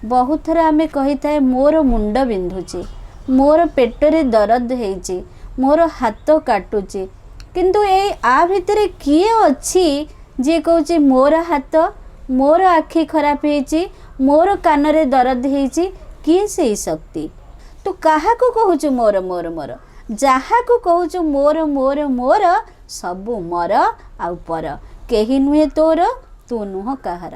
ବହୁତ ଥର ଆମେ କହିଥାଏ ମୋର ମୁଣ୍ଡ ବିନ୍ଧୁଛି, ମୋର ପେଟରେ ଦରଦ ହେଇଛି, ମୋର ହାତ କାଟୁଛି। କିନ୍ତୁ ଏଇ ଆ ଭିତରେ କିଏ ଅଛି ଯିଏ କହୁଛି ମୋର ହାତ, ମୋର ଆଖି ଖରାପ ହେଇଛି, ମୋର କାନରେ ଦରଦ ହେଇଛି? କିଏ ସେଇ ଶକ୍ତି? ତୁ କାହାକୁ କହୁଛୁ ମୋର ମୋର ମୋର? ଯାହାକୁ କହୁଛୁ ମୋର ମୋର ମୋର, ସବୁ ମର ଆଉ ପର, କେହି ନୁହେଁ ତୋର, ତୁ ନୁହଁ କାହାର।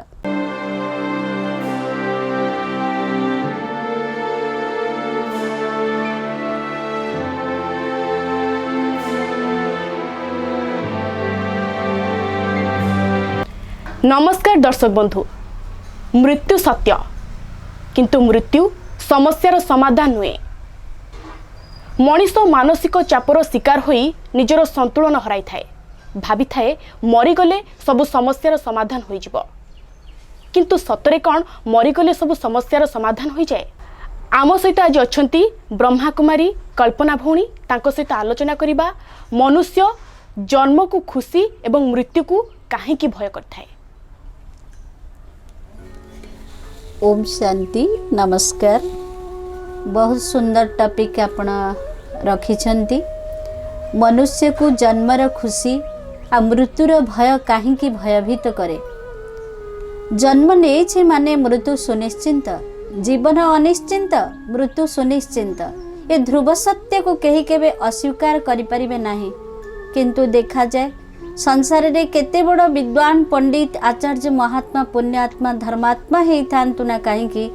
ନମସ୍କାର ଦର୍ଶକ ବନ୍ଧୁ। ମୃତ୍ୟୁ ସତ୍ୟ, କିନ୍ତୁ ମୃତ୍ୟୁ ସମସ୍ୟାର ସମାଧାନ ନୁହେଁ। ମଣିଷ ମାନସିକ ଚାପର ଶିକାର ହୋଇ ନିଜର ସନ୍ତୁଳନ ହରାଇଥାଏ, ଭାବିଥାଏ ମରିଗଲେ ସବୁ ସମସ୍ୟାର ସମାଧାନ ହୋଇଯିବ। କିନ୍ତୁ ସତରେ କ'ଣ ମରିଗଲେ ସବୁ ସମସ୍ୟାର ସମାଧାନ ହୋଇଯାଏ? ଆମ ସହିତ ଆଜି ଅଛନ୍ତି ବ୍ରହ୍ମାକୁମାରୀ କଳ୍ପନା ଭଉଣୀ। ତାଙ୍କ ସହିତ ଆଲୋଚନା କରିବା ମନୁଷ୍ୟ ଜନ୍ମକୁ ଖୁସି ଏବଂ ମୃତ୍ୟୁକୁ କାହିଁକି ଭୟ କରିଥାଏ। ଓମ୍ ଶାନ୍ତି। ନମସ୍କାର। ବହୁତ ସୁନ୍ଦର ଟପିକ୍ ଆପଣ ରଖିଛନ୍ତି। ମନୁଷ୍ୟକୁ ଜନ୍ମର ଖୁସି ଆଉ ମୃତ୍ୟୁର ଭୟ କାହିଁକି ଭୟଭୀତ କରେ? ଜନ୍ମ ନେଇଛି ମାନେ ମୃତ୍ୟୁ ସୁନିଶ୍ଚିନ୍ତ, ଜୀବନ ଅନିଶ୍ଚିନ୍ତ, ମୃତ୍ୟୁ ସୁନିଶ୍ଚିନ୍ତ। ଏ ଧ୍ରୁବ ସତ୍ୟକୁ କେହି କେବେ ଅସ୍ୱୀକାର କରିପାରିବେ ନାହିଁ। କିନ୍ତୁ ଦେଖାଯାଏ ସଂସାରରେ କେତେ ବଡ଼ ବିଦ୍ୱାନ, ପଣ୍ଡିତ, ଆଚାର୍ଯ୍ୟ, ମହାତ୍ମା, ପୁଣ୍ୟାତ୍ମା, ଧର୍ମାତ୍ମା ହେଇଥାନ୍ତୁ ନା କାହିଁକି,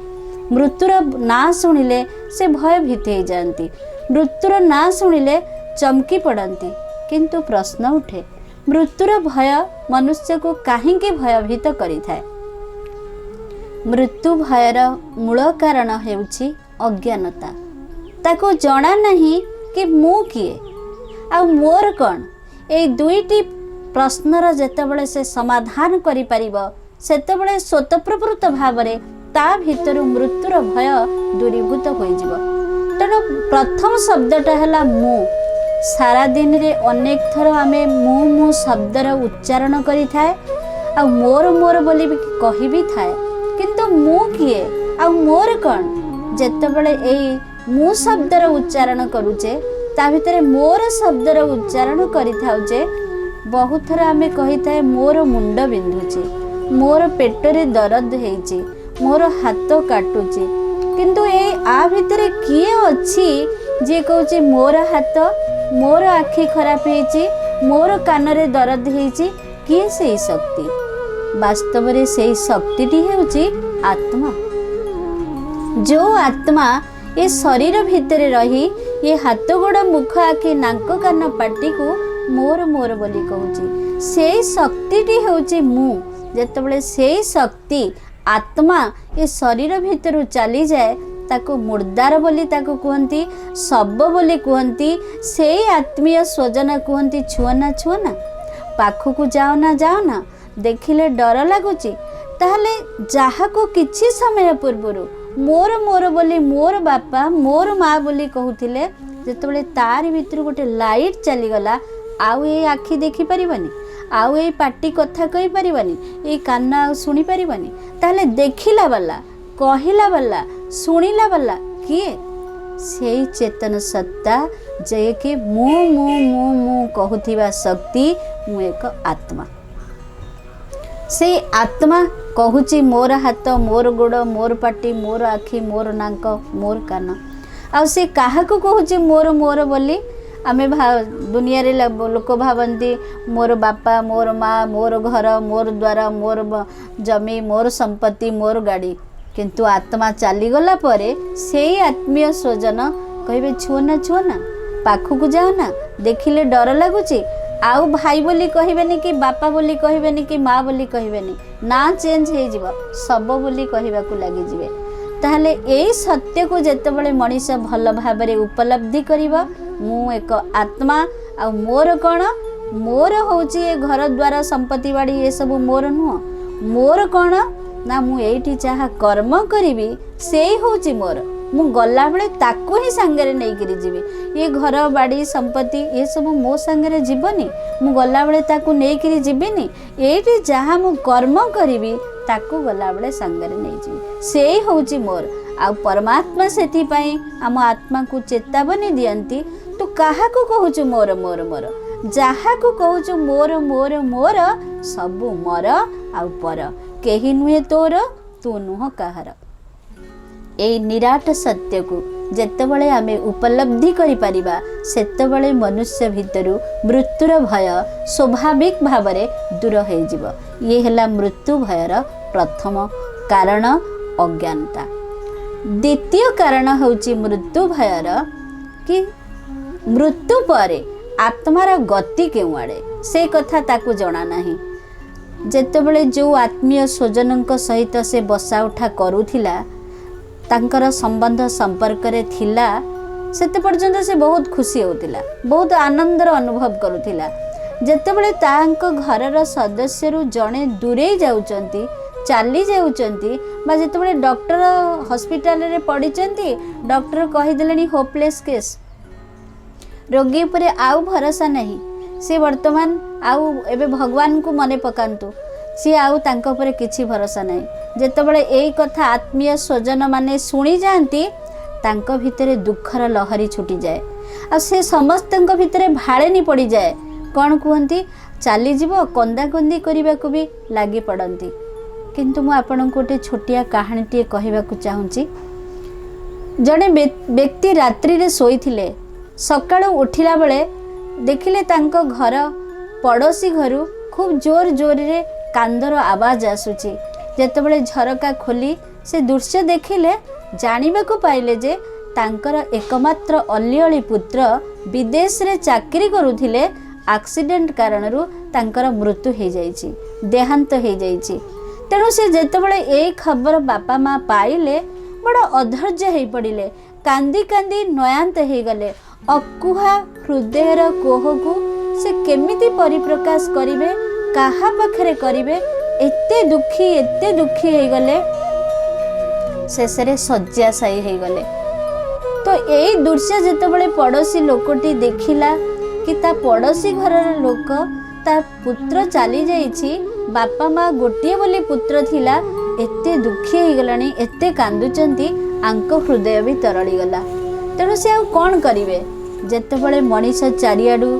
ମୃତ୍ୟୁର ନାଁ ଶୁଣିଲେ ସେ ଭୟଭୀତ ହେଇଯାଆନ୍ତି, ମୃତ୍ୟୁର ନାଁ ଶୁଣିଲେ ଚମକି ପଡ଼ନ୍ତି। କିନ୍ତୁ ପ୍ରଶ୍ନ ଉଠେ, ମୃତ୍ୟୁର ଭୟ ମନୁଷ୍ୟକୁ କାହିଁକି ଭୟଭୀତ କରିଥାଏ? ମୃତ୍ୟୁ ଭୟର ମୂଳ କାରଣ ହେଉଛି ଅଜ୍ଞାନତା। ତାକୁ ଜଣା ନାହିଁ କି ମୁଁ କିଏ ଆଉ ମୋର କ'ଣ। ଏଇ ଦୁଇଟି ପ୍ରଶ୍ନର ଯେତେବେଳେ ସେ ସମାଧାନ କରିପାରିବ, ସେତେବେଳେ ସ୍ୱତଃପ୍ରବୃତ୍ତ ଭାବରେ ତା ଭିତରୁ ମୃତ୍ୟୁର ଭୟ ଦୂରୀଭୂତ ହୋଇଯିବ। ତେଣୁ ପ୍ରଥମ ଶବ୍ଦଟା ହେଲା ମୁଁ। ସାରାଦିନରେ ଅନେକ ଥର ଆମେ ମୁଁ ମୁଁ ଶବ୍ଦର ଉଚ୍ଚାରଣ କରିଥାଏ ଆଉ ମୋର ମୋର ବୋଲି ବି କହିବି ଥାଏ। କିନ୍ତୁ ମୁଁ କିଏ ଆଉ ମୋର କ'ଣ? ଯେତେବେଳେ ଏଇ ମୁଁ ଶବ୍ଦର ଉଚ୍ଚାରଣ କରୁଛେ, ତା ଭିତରେ ମୋର ଶବ୍ଦର ଉଚ୍ଚାରଣ କରିଥାଉଛେ। ବହୁତ ଥର ଆମେ କହିଥାଏ ମୋର ମୁଣ୍ଡ ବିନ୍ଧୁଛି, ମୋର ପେଟରେ ଦରଦ ହେଇଛି, ମୋର ହାତ କାଟୁଛି। କିନ୍ତୁ ଏଇ ଆ ଭିତରେ କିଏ ଅଛି ଯିଏ କହୁଛି ମୋର ହାତ, ମୋର ଆଖି ଖରାପ ହେଇଛି, ମୋର କାନରେ ଦରଦ ହେଇଛି? କିଏ ସେଇ ଶକ୍ତି? ବାସ୍ତବରେ ସେଇ ଶକ୍ତିଟି ହେଉଛି ଆତ୍ମା। ଯେଉଁ ଆତ୍ମା ଏ ଶରୀର ଭିତରେ ରହି ଏ ହାତ, ଗୋଡ଼, ମୁଖ, ଆଖି, ନାକ, କାନ, ପାଟିକୁ ମୋର ମୋର ବୋଲି କହୁଛି, ସେଇ ଶକ୍ତିଟି ହେଉଛି ମୁଁ। ଯେତେବେଳେ ସେଇ ଶକ୍ତି ଆତ୍ମା ଏ ଶରୀର ଭିତରୁ ଚାଲିଯାଏ, ତାକୁ ମୁର୍ଦାର ବୋଲି ତାକୁ କୁହନ୍ତି, ଶବ ବୋଲି କୁହନ୍ତି। ସେଇ ଆତ୍ମୀୟ ସ୍ୱଜନ କୁହନ୍ତି ଛୁଅ ନା, ଛୁଅ ନା, ପାଖକୁ ଯାଅ ନା, ଯାଅ ନା, ଦେଖିଲେ ଡର ଲାଗୁଛି। ତାହେଲେ ଯାହାକୁ କିଛି ସମୟ ପୂର୍ବରୁ ମୋର ମୋର ବୋଲି, ମୋର ବାପା ମୋର ମା ବୋଲି କହୁଥିଲେ, ଯେତେବେଳେ ତାରି ଭିତରୁ ଗୋଟେ ଲାଇଟ୍ ଚାଲିଗଲା, ଆଉ ଏଇ ଆଖି ଦେଖିପାରିବନି, ଆଉ ଏଇ ପାଟି କଥା କହିପାରିବନି, ଏଇ କାନ ଆଉ ଶୁଣିପାରିବନି। ତାହେଲେ ଦେଖିଲା ବାଲା, କହିଲା ବାଲା, ଶୁଣିଲା ବାଲା କିଏ? ସେଇ ଚେତନ ସତ୍ତା, ଯିଏକି ମୁଁ ମୁଁ ମୁଁ ମୁଁ କହୁଥିବା ଶକ୍ତି। ମୁଁ ଏକ ଆତ୍ମା। ସେଇ ଆତ୍ମା କହୁଛି ମୋର ହାତ, ମୋର ଗୋଡ଼, ମୋର ପାଟି, ମୋର ଆଖି, ମୋର ନାକ, ମୋର କାନ। ଆଉ ସେ କାହାକୁ କହୁଛି ମୋର ମୋର ବୋଲି? ଆମେ ଦୁନିଆରେ ଲୋକ ଭାବନ୍ତି ମୋର ବାପା, ମୋର ମା, ମୋର ଘର, ମୋର ଦ୍ୱାର, ମୋର ଜମି, ମୋର ସମ୍ପତ୍ତି, ମୋର ଗାଡ଼ି। କିନ୍ତୁ ଆତ୍ମା ଚାଲିଗଲା ପରେ ସେଇ ଆତ୍ମୀୟ ସ୍ୱଜନ କହିବେ ଛୁଅ ନା, ଛୁଅ ନା, ପାଖକୁ ଯାଅ ନା, ଦେଖିଲେ ଡର ଲାଗୁଛି। ଆଉ ଭାଇ ବୋଲି କହିବେନି କି ବାପା ବୋଲି କହିବେନି କି ମା ବୋଲି କହିବେନି, ନାଁ ଚେଞ୍ଜ ହେଇଯିବ, ଶବ ବୋଲି କହିବାକୁ ଲାଗିଯିବେ। ତାହେଲେ ଏଇ ସତ୍ୟକୁ ଯେତେବେଳେ ମଣିଷ ଭଲ ଭାବରେ ଉପଲବ୍ଧି କରିବ, ମୁଁ ଏକ ଆତ୍ମା, ଆଉ ମୋର କ'ଣ? ମୋର ହେଉଛି ଏ ଘର ଦ୍ୱାର ସମ୍ପତ୍ତି ବାଡ଼ି, ଏସବୁ ମୋର ନୁହଁ। ମୋର କ'ଣ ନା ମୁଁ ଏଇଠି ଯାହା କର୍ମ କରିବି ସେଇ ହେଉଛି ମୋର। ମୁଁ ଗଲାବେଳେ ତାକୁ ହିଁ ସାଙ୍ଗରେ ନେଇକିରି ଯିବି। ଏ ଘର ବାଡ଼ି ସମ୍ପତ୍ତି ଏସବୁ ମୋ ସାଙ୍ଗରେ ଯିବନି, ମୁଁ ଗଲାବେଳେ ତାକୁ ନେଇକିରି ଯିବିନି। ଏଇଠି ଯାହା ମୁଁ କର୍ମ କରିବି ତାକୁ ଗଲାବେଳେ ସାଙ୍ଗରେ ନେଇଯିବି, ସେଇ ହେଉଛି ମୋର। ଆଉ ପରମାତ୍ମା ସେଥିପାଇଁ ଆମ ଆତ୍ମାକୁ ଚେତାବନୀ ଦିଅନ୍ତି, ତୁ କାହାକୁ କହୁଛୁ ମୋର ମୋର ମୋର? ଯାହାକୁ କହୁଛୁ ମୋର ମୋର ମୋର, ସବୁ ମର ଆଉ ପର, କେହି ନୁହେଁ ତୋର, ତୁ ନୁହଁ କାହାର। ଏଇ ନିରାଟ ସତ୍ୟକୁ ଯେତେବେଳେ ଆମେ ଉପଲବ୍ଧି କରିପାରିବା, ସେତେବେଳେ ମନୁଷ୍ୟ ଭିତରୁ ମୃତ୍ୟୁର ଭୟ ସ୍ୱାଭାବିକ ଭାବରେ ଦୂର ହୋଇଯିବ। ଇଏ ହେଲା ମୃତ୍ୟୁ ଭୟର ପ୍ରଥମ କାରଣ, ଅଜ୍ଞାନତା। ଦ୍ୱିତୀୟ କାରଣ ହେଉଛି ମୃତ୍ୟୁ ଭୟର କି ମୃତ୍ୟୁ ପରେ ଆତ୍ମାର ଗତି କେଉଁଆଡ଼େ, ସେ କଥା ତାକୁ ଜଣା ନାହିଁ। ଯେତେବେଳେ ଯେଉଁ ଆତ୍ମୀୟ ସ୍ୱଜନଙ୍କ ସହିତ ସେ ବସା ଉଠା କରୁଥିଲା, ତାଙ୍କର ସମ୍ବନ୍ଧ ସମ୍ପର୍କରେ ଥିଲା, ସେତେ ପର୍ଯ୍ୟନ୍ତ ସେ ବହୁତ ଖୁସି ହେଉଥିଲା, ବହୁତ ଆନନ୍ଦର ଅନୁଭବ କରୁଥିଲା। ଯେତେବେଳେ ତାଙ୍କ ଘରର ସଦସ୍ୟରୁ ଜଣେ ଦୂରେଇ ଯାଉଛନ୍ତି, ଚାଲି ଯାଉଛନ୍ତି, ବା ଯେତେବେଳେ ଡକ୍ଟର ହସ୍ପିଟାଲରେ ପଡ଼ିଛନ୍ତି, ଡକ୍ଟର କହିଦେଲେଣି ହୋପଲେସ୍ କେସ୍, ରୋଗୀ ଉପରେ ଆଉ ଭରସା ନାହିଁ, ସେ ବର୍ତ୍ତମାନ ଆଉ ଏବେ ଭଗବାନଙ୍କୁ ମନେ ପକାନ୍ତୁ, ସିଏ ଆଉ ତାଙ୍କ ଉପରେ କିଛି ଭରସା ନାହିଁ। ଯେତେବେଳେ ଏଇ କଥା ଆତ୍ମୀୟ ସ୍ୱଜନମାନେ ଶୁଣିଯାଆନ୍ତି, ତାଙ୍କ ଭିତରେ ଦୁଃଖର ଲହରୀ ଛୁଟିଯାଏ, ଆଉ ସେ ସମସ୍ତଙ୍କ ଭିତରେ ଭାଳେନି ପଡ଼ିଯାଏ। କ'ଣ କୁହନ୍ତି, ଚାଲିଯିବ, କନ୍ଦାକନ୍ଦି କରିବାକୁ ବି ଲାଗି ପଡ଼ନ୍ତି। କିନ୍ତୁ ମୁଁ ଆପଣଙ୍କୁ ଗୋଟେ ଛୋଟିଆ କାହାଣୀଟିଏ କହିବାକୁ ଚାହୁଁଛି। ଜଣେ ବ୍ୟକ୍ତି ରାତ୍ରିରେ ଶୋଇଥିଲେ। ସକାଳୁ ଉଠିଲା ବେଳେ ଦେଖିଲେ ତାଙ୍କ ଘର ପଡ଼ୋଶୀ ଘରୁ ଖୁବ୍ ଜୋର ଜୋରରେ କାନ୍ଦର ଆବାଜ ଆସୁଛି। ଯେତେବେଳେ ଝରକା ଖୋଲି ସେ ଦୃଶ୍ୟ ଦେଖିଲେ, ଜାଣିବାକୁ ପାଇଲେ ଯେ ତାଙ୍କର ଏକମାତ୍ର ଅଲିଅଳି ପୁତ୍ର ବିଦେଶରେ ଚାକିରି କରୁଥିଲେ, ଆକ୍ସିଡେଣ୍ଟ କାରଣରୁ ତାଙ୍କର ମୃତ୍ୟୁ ହେଇଯାଇଛି, ଦେହାନ୍ତ ହେଇଯାଇଛି। ତେଣୁ ସେ ଯେତେବେଳେ ଏଇ ଖବର ବାପା ମା ପାଇଲେ, ବଡ଼ ଅଧୈର୍ଯ୍ୟ ହେଇପଡ଼ିଲେ, କାନ୍ଦି କାନ୍ଦି ନୟାନ୍ତ ହେଇଗଲେ। ଅକୁହା ହୃଦୟର କୋହକୁ ସେ କେମିତି ପରିପ୍ରକାଶ କରିବେ, କାହା ପାଖରେ କରିବେ, ଏତେ ଦୁଃଖୀ, ଏତେ ଦୁଃଖୀ ହେଇଗଲେ, ଶେଷରେ ଶଯ୍ୟାଶାୟୀ ହେଇଗଲେ। ତ ଏଇ ଦୃଶ୍ୟ ଯେତେବେଳେ ପଡ଼ୋଶୀ ଲୋକଟି ଦେଖିଲା କି ତା ପଡ଼ୋଶୀ ଘରର ଲୋକ, ତା ପୁତ୍ର ଚାଲି ଯାଇଛି, ବାପା ମା ଗୋଟିଏ ବୋଲି ପୁତ୍ର ଥିଲା, ଏତେ ଦୁଃଖୀ ହେଇଗଲାଣି, ଏତେ କାନ୍ଦୁଛନ୍ତି, ଆଙ୍କ ହୃଦୟ ବି ତରଳିଗଲା। ତେଣୁ ସେ ଆଉ କ'ଣ କରିବେ? ଯେତେବେଳେ ମଣିଷ ଚାରିଆଡ଼ୁ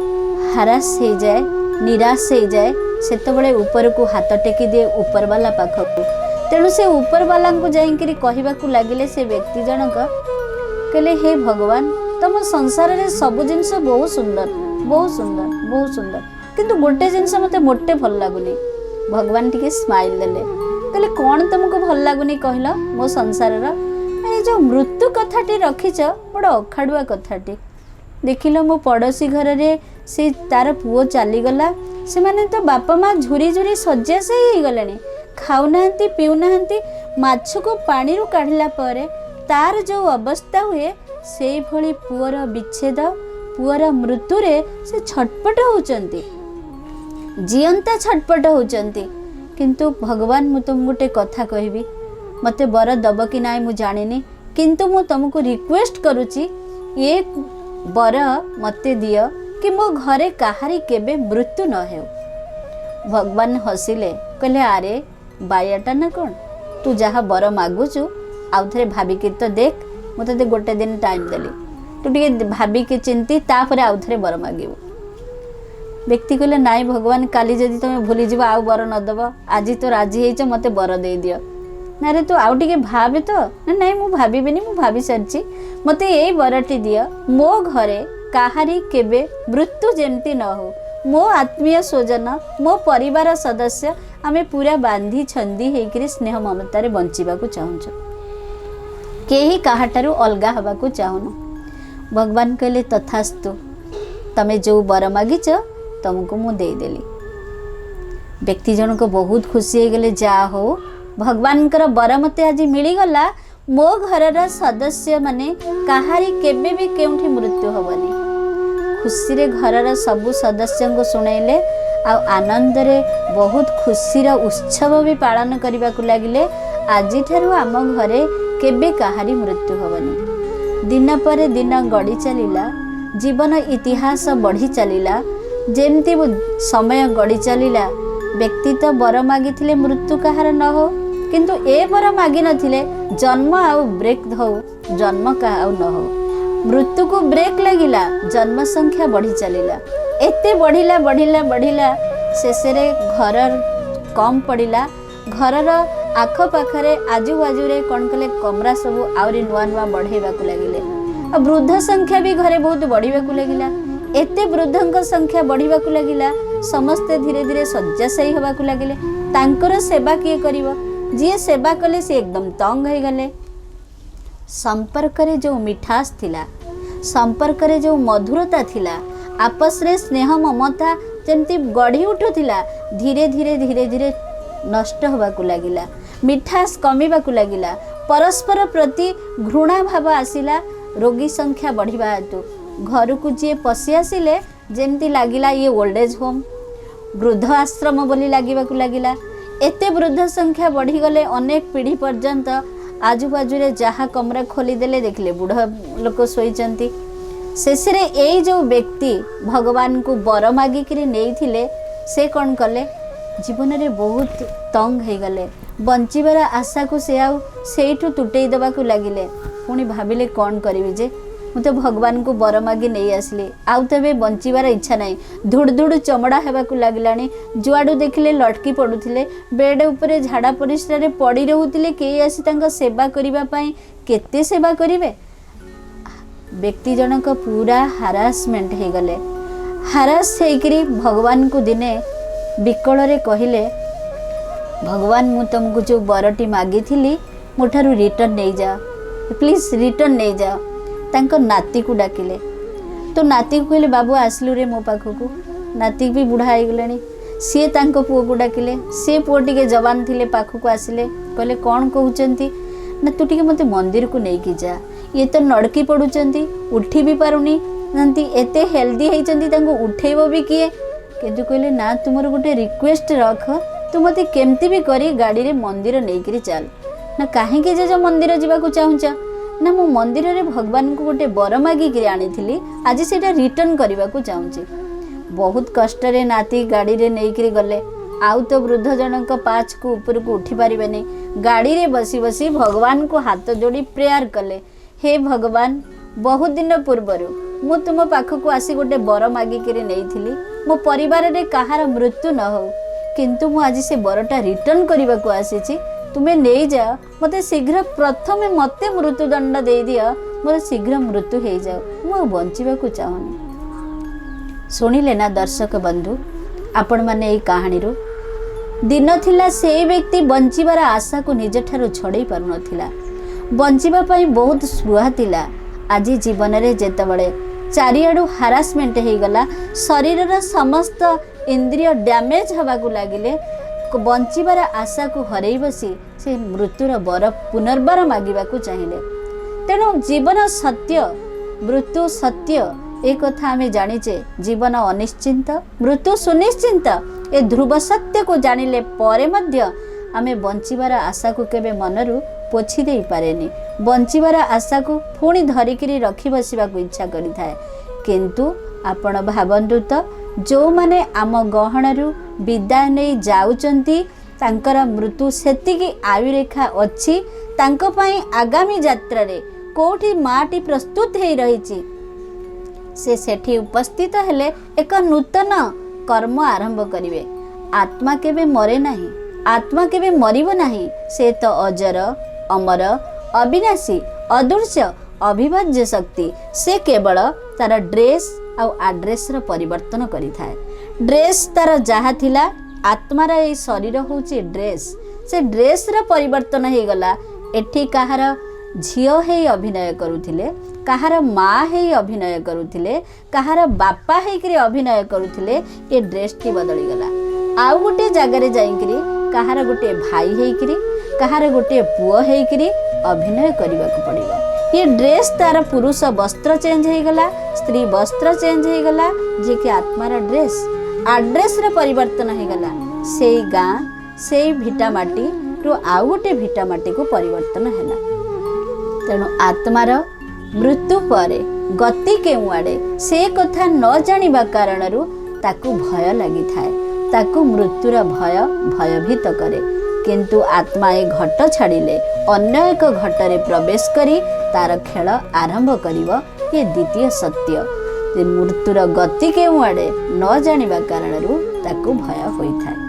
ହାରାସ ହେଇଯାଏ, ନିରାଶ ହେଇଯାଏ, ସେତେବେଳେ ଉପରକୁ ହାତ ଟେକି ଦିଏ ଉପରବାଲା ପାଖକୁ। ତେଣୁ ସେ ଉପରବାଲାଙ୍କୁ ଯାଇକିରି କହିବାକୁ ଲାଗିଲେ ସେ ବ୍ୟକ୍ତି ଜଣକ, କହିଲେ, ହେ ଭଗବାନ, ତମ ସଂସାରରେ ସବୁ ଜିନିଷ ବହୁତ ସୁନ୍ଦର, ବହୁତ ସୁନ୍ଦର, ବହୁତ ସୁନ୍ଦର, କିନ୍ତୁ ଗୋଟେ ଜିନିଷ ମୋତେ ମୋଟେ ଭଲ ଲାଗୁନି। ଭଗବାନ ଟିକେ ସ୍ମାଇଲ୍ ଦେଲେ, କହିଲେ, କ'ଣ ତମକୁ ଭଲ ଲାଗୁନି କହିଲ ମୋ ସଂସାରର? ଏ ଯେଉଁ ମୃତ୍ୟୁ କଥାଟି ରଖିଛ, ବଡ଼ ଅଖାଡ଼ୁଆ କଥାଟି। ଦେଖିଲ ମୋ ପଡ଼ୋଶୀ ଘରରେ ସେ ତାର ପୁଅ ଚାଲିଗଲା, ସେମାନେ ତ ବାପା ମା ଝୁରି ଝୁରି ଶଯ୍ୟାଶାୟୀ ହେଇଗଲେଣି, ଖାଉନାହାନ୍ତି ପିଉନାହାନ୍ତି, ମାଛକୁ ପାଣିରୁ କାଢ଼ିଲା ପରେ ତାର ଯେଉଁ ଅବସ୍ଥା ହୁଏ ସେଇଭଳି ପୁଅର ବିଚ୍ଛେଦ, ପୁଅର ମୃତ୍ୟୁରେ ସେ ଛଟପଟ ହେଉଛନ୍ତି, ଜିଅନ୍ତା ଛଟପଟ ହେଉଛନ୍ତି। କିନ୍ତୁ ଭଗବାନ, ମୁଁ ତୁମକୁ ଗୋଟେ କଥା କହିବି, ମୋତେ ବର ଦେବ କି ନାହିଁ ମୁଁ ଜାଣିନି, କିନ୍ତୁ ମୁଁ ତୁମକୁ ରିକ୍ୱେଷ୍ଟ କରୁଛି, ଏ ବର ମୋତେ ଦିଅ କି ମୋ ଘରେ କାହାରି କେବେ ମୃତ୍ୟୁ ନ ହେଉ। ଭଗବାନ ହସିଲେ, କହିଲେ, ଆରେ ବାୟାଟା ନା କ'ଣ, ତୁ ଯାହା ବର ମାଗୁଛୁ ଆଉ ଥରେ ଭାବିକି ତ ଦେଖ, ମୁଁ ତୋତେ ଗୋଟେ ଦିନ ଟାଇମ୍ ଦେଲି, ତୁ ଟିକେ ଭାବିକି ଚିନ୍ତି ତାପରେ ଆଉ ଥରେ ବର ମାଗିବୁ। ବ୍ୟକ୍ତି କହିଲେ, ନାଇଁ ଭଗବାନ, କାଲି ଯଦି ତୁମେ ଭୁଲିଯିବ ଆଉ ବର ନ ଦେବ, ଆଜି ତ ରାଜି ହେଇଛ, ମୋତେ ବର ଦେଇଦିଅ। ନା ରେ, ତୁ ଆଉ ଟିକେ ଭାବେ ତ। ନା ନାଇଁ, ମୁଁ ଭାବିବିନି, ମୁଁ ଭାବି ସାରିଛି, ମୋତେ ଏଇ ବରଟି ଦିଅ, ମୋ ଘରେ କାହାରି କେବେ ମୃତ୍ୟୁ ଯେମିତି ନ ହଉ, ମୋ ଆତ୍ମୀୟ ସ୍ୱଜନ, ମୋ ପରିବାର ସଦସ୍ୟ ଆମେ ପୁରା ବାନ୍ଧି ଛନ୍ଦି ହେଇକିରି ସ୍ନେହ ମମତାରେ ବଞ୍ଚିବାକୁ ଚାହୁଁଛୁ, କେହି କାହାଠାରୁ ଅଲଗା ହେବାକୁ ଚାହୁଁନୁ। ଭଗବାନ କହିଲେ, ତଥାସ୍ତୁ, ତମେ ଯେଉଁ ବର ମାଗିଛ ତମକୁ ମୁଁ ଦେଇଦେଲି। ବ୍ୟକ୍ତି ଜଣକ ବହୁତ ଖୁସି ହେଇଗଲେ, ଯାହା ହଉ ଭଗବାନଙ୍କର ବର ମୋତେ ଆଜି ମିଳିଗଲା, ମୋ ଘରର ସଦସ୍ୟମାନେ କାହାରି କେବେ ବି କେଉଁଠି ମୃତ୍ୟୁ ହେବନି। ଖୁସିରେ ଘରର ସବୁ ସଦସ୍ୟଙ୍କୁ ଶୁଣାଇଲେ, ଆଉ ଆନନ୍ଦରେ ବହୁତ ଖୁସିର ଉତ୍ସବ ବି ପାଳନ କରିବାକୁ ଲାଗିଲେ। ଆଜିଠାରୁ ଆମ ଘରେ କେବେ କାହାରି ମୃତ୍ୟୁ ହେବନି। ଦିନ ପରେ ଦିନ ଗଡ଼ି ଚାଲିଲା, ଜୀବନ ଇତିହାସ ବଢ଼ି ଚାଲିଲା। ଯେମିତି ସମୟ ଗଡ଼ି ଚାଲିଲା, ବ୍ୟକ୍ତି ତ ବର ମାଗିଥିଲେ ମୃତ୍ୟୁ କାହାର ନ ହଉ, କିନ୍ତୁ ଏ ବର ମାଗିନଥିଲେ ଜନ୍ମ ଆଉ ବ୍ରେକ୍ ହଉ, ଜନ୍ମ କାହା ଆଉ ନ ହଉ। ମୃତ୍ୟୁକୁ ବ୍ରେକ୍ ଲାଗିଲା, ଜନ୍ମ ସଂଖ୍ୟା ବଢ଼ି ଚାଲିଲା, ଏତେ ବଢ଼ିଲା ବଢ଼ିଲା ବଢ଼ିଲା, ଶେଷରେ ଘର କମ୍ ପଡ଼ିଲା। ଘରର ଆଖପାଖରେ ଆଜୁବାଜୁରେ କ'ଣ କଲେ, କମରା ସବୁ ଆହୁରି ନୂଆ ନୂଆ ବଢ଼େଇବାକୁ ଲାଗିଲେ। ଆଉ ବୃଦ୍ଧ ସଂଖ୍ୟା ବି ଘରେ ବହୁତ ବଢ଼ିବାକୁ ଲାଗିଲା। ଏତେ ବୃଦ୍ଧଙ୍କ ସଂଖ୍ୟା ବଢ଼ିବାକୁ ଲାଗିଲା, ସମସ୍ତେ ଧୀରେ ଧୀରେ ଶଯ୍ୟାଶାୟୀ ହେବାକୁ ଲାଗିଲେ। ତାଙ୍କର ସେବା କିଏ କରିବ? ଯିଏ ସେବା କଲେ ସେ ଏକଦମ ତଙ୍ଗ ହେଇଗଲେ। ସମ୍ପର୍କରେ ଯେଉଁ ମିଠାସ ଥିଲା, ସମ୍ପର୍କରେ ଯେଉଁ ମଧୁରତା ଥିଲା, ଆପସରେ ସ୍ନେହ ମମତା ଯେମିତି ଗଢ଼ି ଉଠୁଥିଲା, ଧୀରେ ଧୀରେ ଧୀରେ ଧୀରେ ନଷ୍ଟ ହେବାକୁ ଲାଗିଲା, ମିଠାସ କମିବାକୁ ଲାଗିଲା, ପରସ୍ପର ପ୍ରତି ଘୃଣା ଭାବ ଆସିଲା। ରୋଗୀ ସଂଖ୍ୟା ବଢ଼ିବା ହେତୁ ଘରକୁ ଯିଏ ପଶି ଆସିଲେ ଯେମିତି ଲାଗିଲା ଇଏ ଓଲ୍ଡ ଏଜ୍ ହୋମ୍, ବୃଦ୍ଧ ଆଶ୍ରମ ବୋଲି ଲାଗିବାକୁ ଲାଗିଲା। ଏତେ ବୃଦ୍ଧ ସଂଖ୍ୟା ବଢ଼ିଗଲେ ଅନେକ ପିଢ଼ି ପର୍ଯ୍ୟନ୍ତ ଆଜୁବାଜୁରେ ଯାହା କମରା ଖୋଲିଦେଲେ ଦେଖିଲେ ବୁଢ଼ ଲୋକ ଶୋଇଛନ୍ତି। ଶେଷରେ ଏଇ ଯେଉଁ ବ୍ୟକ୍ତି ଭଗବାନଙ୍କୁ ବର ମାଗିକିରି ନେଇଥିଲେ, ସେ କ'ଣ କଲେ, ଜୀବନରେ ବହୁତ ତଙ୍ଗ ହେଇଗଲେ। ବଞ୍ଚିବାର ଆଶାକୁ ସେ ଆଉ ସେଇଠୁ ତୁଟେଇ ଦେବାକୁ ଲାଗିଲେ। ପୁଣି ଭାବିଲେ କ'ଣ କରିବି ଯେ, ମୁଁ ତ ଭଗବାନଙ୍କୁ ବର ମାଗି ନେଇ ଆସିଲି, ଆଉ ତ ଏବେ ବଞ୍ଚିବାର ଇଚ୍ଛା ନାହିଁ। ଧୁଡ଼ ଧୁଡ଼ ଚମଡ଼ା ହେବାକୁ ଲାଗିଲାଣି, ଯୁଆଡ଼ୁ ଦେଖିଲେ ଲଟକି ପଡ଼ୁଥିଲେ, ବେଡ଼ ଉପରେ ଝାଡ଼ା ପରିସ୍ରାରେ ପଡ଼ି ରହୁଥିଲେ। କେହି ଆସି ତାଙ୍କ ସେବା କରିବା ପାଇଁ, କେତେ ସେବା କରିବେ? ବ୍ୟକ୍ତି ଜଣକ ପୁରା ହାରାସମେଣ୍ଟ ହେଇଗଲେ। ହାରାସ ହେଇକିରି ଭଗବାନଙ୍କୁ ଦିନେ ବିକଳରେ କହିଲେ, ଭଗବାନ, ମୁଁ ତୁମକୁ ଯେଉଁ ବରଟି ମାଗିଥିଲି ମୋ ଠାରୁ ରିଟର୍ଣ୍ଣ ନେଇଯାଅ, ପ୍ଲିଜ୍ ରିଟର୍ଣ୍ଣ ନେଇଯାଅ। ତାଙ୍କ ନାତିକୁ ଡାକିଲେ। ତ ନାତିକୁ କହିଲେ, ବାବୁ ଆସିଲୁ ରେ ମୋ ପାଖକୁ। ନାତି ବି ବୁଢ଼ା ହେଇଗଲେଣି। ସିଏ ତାଙ୍କ ପୁଅକୁ ଡାକିଲେ। ସେ ପୁଅ ଟିକେ ଯବାନ ଥିଲେ, ପାଖକୁ ଆସିଲେ, କହିଲେ କ'ଣ କହୁଛନ୍ତି? ନା ତୁ ଟିକେ ମୋତେ ମନ୍ଦିରକୁ ନେଇକି ଯା, ଇଏ ତ ନଡ଼କି ପଡ଼ୁଛନ୍ତି, ଉଠି ବି ପାରୁନି ନାହାନ୍ତି, ଏତେ ହେଲ୍ଦି ହେଇଛନ୍ତି, ତାଙ୍କୁ ଉଠେଇବ ବି କିଏ? କିନ୍ତୁ କହିଲେ ନା, ତୁମର ଗୋଟେ ରିକ୍ୱେଷ୍ଟ ରଖ, ତୁ ମୋତେ କେମିତି ବି କରି ଗାଡ଼ିରେ ମନ୍ଦିର ନେଇକିରି ଚାଲ। ନା କାହିଁକି ଜେଜ ମନ୍ଦିର ଯିବାକୁ ଚାହୁଁଛ? ନା ମୁଁ ମନ୍ଦିରରେ ଭଗବାନଙ୍କୁ ଗୋଟେ ବର ମାଗିକିରି ଆଣିଥିଲି, ଆଜି ସେଇଟା ରିଟର୍ଣ୍ଣ କରିବାକୁ ଚାହୁଁଛି। ବହୁତ କଷ୍ଟରେ ନାତି ଗାଡ଼ିରେ ନେଇକିରି ଗଲେ। ଆଉ ତ ବୃଦ୍ଧ ଜଣଙ୍କ ପାଚକୁ ଉପରକୁ ଉଠି ପାରିବେନି। ଗାଡ଼ିରେ ବସି ବସି ଭଗବାନଙ୍କୁ ହାତ ଯୋଡ଼ି ପ୍ରେୟାର କଲେ, ହେ ଭଗବାନ, ବହୁତ ଦିନ ପୂର୍ବରୁ ମୁଁ ତୁମ ପାଖକୁ ଆସି ଗୋଟେ ବର ମାଗିକିରି ନେଇଥିଲି, ମୋ ପରିବାରରେ କାହାର ମୃତ୍ୟୁ ନ ହଉ, କିନ୍ତୁ ମୁଁ ଆଜି ସେ ବରଟା ରିଟର୍ଣ୍ଣ କରିବାକୁ ଆସିଛି, ତୁମେ ନେଇଯାଅ, ମୋତେ ଶୀଘ୍ର ପ୍ରଥମେ ମୋତେ ମୃତ୍ୟୁଦଣ୍ଡ ଦେଇଦିଅ, ମୋର ଶୀଘ୍ର ମୃତ୍ୟୁ ହେଇଯାଉ, ମୁଁ ଆଉ ବଞ୍ଚିବାକୁ ଚାହୁଁନି। ଶୁଣିଲେ ନା ଦର୍ଶକ ବନ୍ଧୁ, ଆପଣମାନେ ଏଇ କାହାଣୀରୁ, ଦିନ ଥିଲା ସେଇ ବ୍ୟକ୍ତି ବଞ୍ଚିବାର ଆଶାକୁ ନିଜଠାରୁ ଛଡ଼େଇ ପାରୁନଥିଲା, ବଞ୍ଚିବା ପାଇଁ ବହୁତ ସ୍ପୃହା ଥିଲା। ଆଜି ଜୀବନରେ ଯେତେବେଳେ ଚାରିଆଡ଼ୁ ହାରାସମେଣ୍ଟ ହେଇଗଲା, ଶରୀରର ସମସ୍ତ ଇନ୍ଦ୍ରିୟ ଡ୍ୟାମେଜ୍ ହେବାକୁ ଲାଗିଲେ, ବଞ୍ଚିବାର ଆଶାକୁ ହରେଇ ବସି ସେ ମୃତ୍ୟୁର ବର ପୁନର୍ବାର ମାଗିବାକୁ ଚାହିଁଲେ। ତେଣୁ ଜୀବନ ସତ୍ୟ, ମୃତ୍ୟୁ ସତ୍ୟ, ଏ କଥା ଆମେ ଜାଣିଛେ। ଜୀବନ ଅନିଶ୍ଚିନ୍ତ, ମୃତ୍ୟୁ ସୁନିଶ୍ଚିନ୍ତ। ଏ ଧ୍ରୁବ ସତ୍ୟକୁ ଜାଣିଲେ ପରେ ମଧ୍ୟ ଆମେ ବଞ୍ଚିବାର ଆଶାକୁ କେବେ ମନରୁ ପୋଛି ଦେଇପାରେନି। ବଞ୍ଚିବାର ଆଶାକୁ ପୁଣି ଧରିକିରି ରଖି ବସିବାକୁ ଇଚ୍ଛା କରିଥାଏ। କିନ୍ତୁ ଆପଣ ଭାବନ୍ତୁ ତ, ଯେଉଁମାନେ ଆମ ଗହଣରୁ ବିଦାୟ ନେଇ ଯାଉଛନ୍ତି, ତାଙ୍କର ମୃତ୍ୟୁ ସେତିକି ଆୟୁରେଖା ଅଛି, ତାଙ୍କ ପାଇଁ ଆଗାମୀ ଯାତ୍ରାରେ କେଉଁଠି ମାଟି ପ୍ରସ୍ତୁତ ହେଇ ରହିଛି, ସେ ସେଠି ଉପସ୍ଥିତ ହେଲେ ଏକ ନୂତନ କର୍ମ ଆରମ୍ଭ କରିବେ। ଆତ୍ମା କେବେ ମରେ ନାହିଁ, ଆତ୍ମା କେବେ ମରିବ ନାହିଁ। ସେ ତ ଅଜର, ଅମର, ଅବିନାଶୀ, ଅଦୃଶ୍ୟ, ଅବିଭାଜ୍ୟ ଶକ୍ତି। ସେ କେବଳ ତାର ଡ୍ରେସ୍ ଆଉ ଆଡ୍ରେସ୍ର ପରିବର୍ତ୍ତନ କରିଥାଏ। ଡ୍ରେସ୍ ତାର ଯାହା ଥିଲା, ଆତ୍ମାର ଏଇ ଶରୀର ହେଉଛି ଡ୍ରେସ୍, ସେ ଡ୍ରେସ୍ର ପରିବର୍ତ୍ତନ ହେଇଗଲା। ଏଠି କାହାର ଝିଅ ହେଇ ଅଭିନୟ କରୁଥିଲେ, କାହାର ମା ହେଇ ଅଭିନୟ କରୁଥିଲେ, କାହାର ବାପା ହେଇକିରି ଅଭିନୟ କରୁଥିଲେ, ଏ ଡ୍ରେସ୍ଟି ବଦଳିଗଲା। ଆଉ ଗୋଟିଏ ଜାଗାରେ ଯାଇକିରି କାହାର ଗୋଟିଏ ଭାଇ ହେଇକିରି, କାହାର ଗୋଟିଏ ପୁଅ ହେଇକିରି ଅଭିନୟ କରିବାକୁ ପଡ଼ିବ। ଇଏ ଡ୍ରେସ୍ ତାର ପୁରୁଷ ବସ୍ତ୍ର ଚେଞ୍ଜ ହେଇଗଲା, ସ୍ତ୍ରୀ ବସ୍ତ୍ର ଚେଞ୍ଜ ହେଇଗଲା, ଯିଏକି ଆତ୍ମାର ଡ୍ରେସ୍ ଆଡ୍ରେସ୍ର ପରିବର୍ତ୍ତନ ହେଇଗଲା। ସେଇ ଗାଁ, ସେଇ ଭିଟାମାଟିରୁ ଆଉ ଗୋଟେ ଭିଟାମାଟିକୁ ପରିବର୍ତ୍ତନ ହେଲା। ତେଣୁ ଆତ୍ମାର ମୃତ୍ୟୁ ପରେ ଗତି କେଉଁଆଡ଼େ ସେ କଥା ନ ଜାଣିବା କାରଣରୁ ତାକୁ ଭୟ ଲାଗିଥାଏ। ତାକୁ ମୃତ୍ୟୁର ଭୟ ଭୟଭୀତ କରେ। କିନ୍ତୁ ଆତ୍ମା ଏ ଘଟ ଛାଡ଼ିଲେ ଅନ୍ୟ ଏକ ଘଟରେ ପ୍ରବେଶ କରି ତାର ଖେଳ ଆରମ୍ଭ କରିବ। ଇଏ ଦ୍ୱିତୀୟ ସତ୍ୟ ଯେ ମୃତ୍ୟୁର ଗତି କେଉଁଆଡ଼େ ନ ଜାଣିବା କାରଣରୁ ତାକୁ ଭୟ ହୋଇଥାଏ।